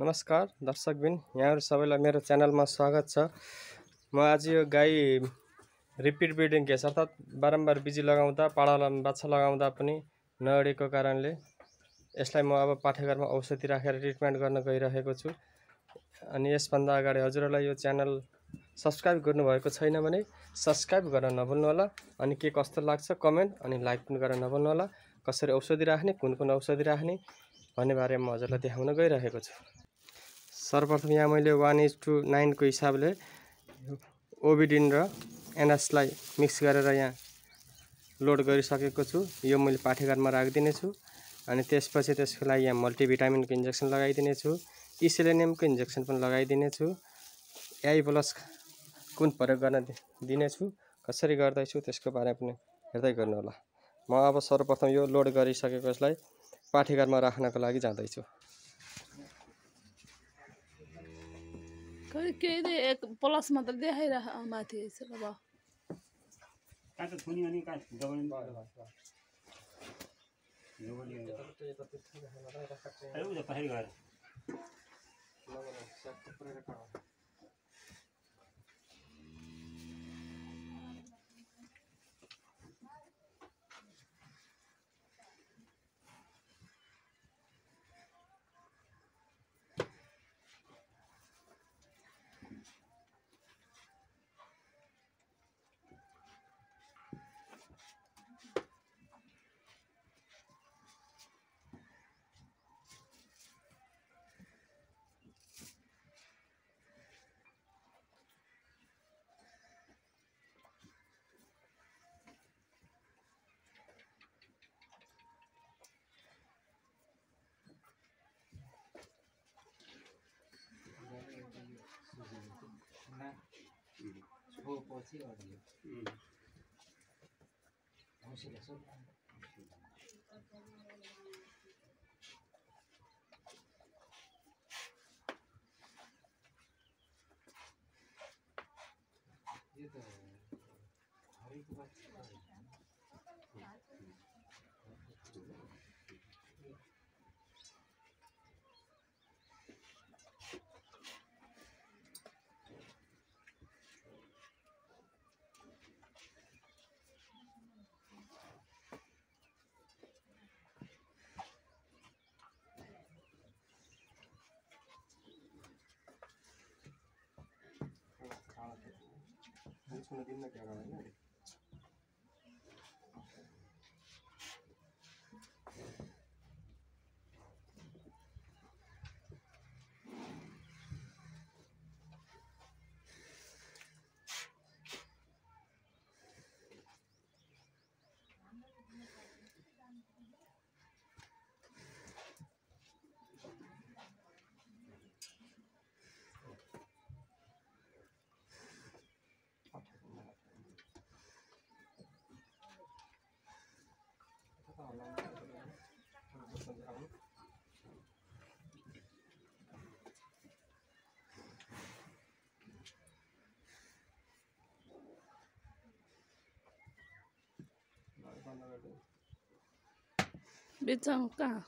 नमस्कार दर्शकबिन, यहाँहरु सबैलाई मेरो च्यानलमा स्वागत छ। म आज यो गाई रिपिट ब्रिडिङ केस अर्थात बारम्बार बिजी लगाउँदा पाडालामा बाछा लगाउँदा पनि नअडेको कारणले यसलाई म अब पाठेघरमा औषधि राखेर ट्रिटमेन्ट गर्न गइरहेको छु। अनि यसभन्दा अगाडि हजुरहरूलाई यो च्यानल सब्स्क्राइब गर्नुभएको छैन भने सब्स्क्राइब गर्न नभुल्नु होला। अनि के कस्तो लाग्छ कमेन्ट अनि लाइक पनि गर्न नभुल्नु होला। कसरी औषधि राख्ने, कुन औषधि राख्ने भन्ने बारेमा म हजुरलाई देखाउन गइरहेको छु। सर्वप्रथम यहाँ मैले 1:9 को हिसाबले ओबिडिन र एनएसलाई मिक्स गरेर यहाँ लोड गरिसकेको छु। यो मैले पाठेघरमा राखिदिने छु। अनि त्यसपछि त्यसको लागि यहाँ मल्टिभिटामिनको इन्जेक्सन लगाइदिने छु। इसेलेनियमको इन्जेक्सन पनि लगाइदिने छु। एआई प्लस कुन प्रयोग गर्न दिने छु, कसरी गर्दैछु त्यसको बारेमा पनि हेर्दै गर्नु होला। म अब सर्वप्रथम यो लोड गरिसकेको यसलाई पाठेघरमा राख्नको लागि जाँदैछु। के एक प्लस मात्र देखाइरह माथि अब काट थुनी अनि काट डबल अरे उधर पहले घर बिचमा कहाँ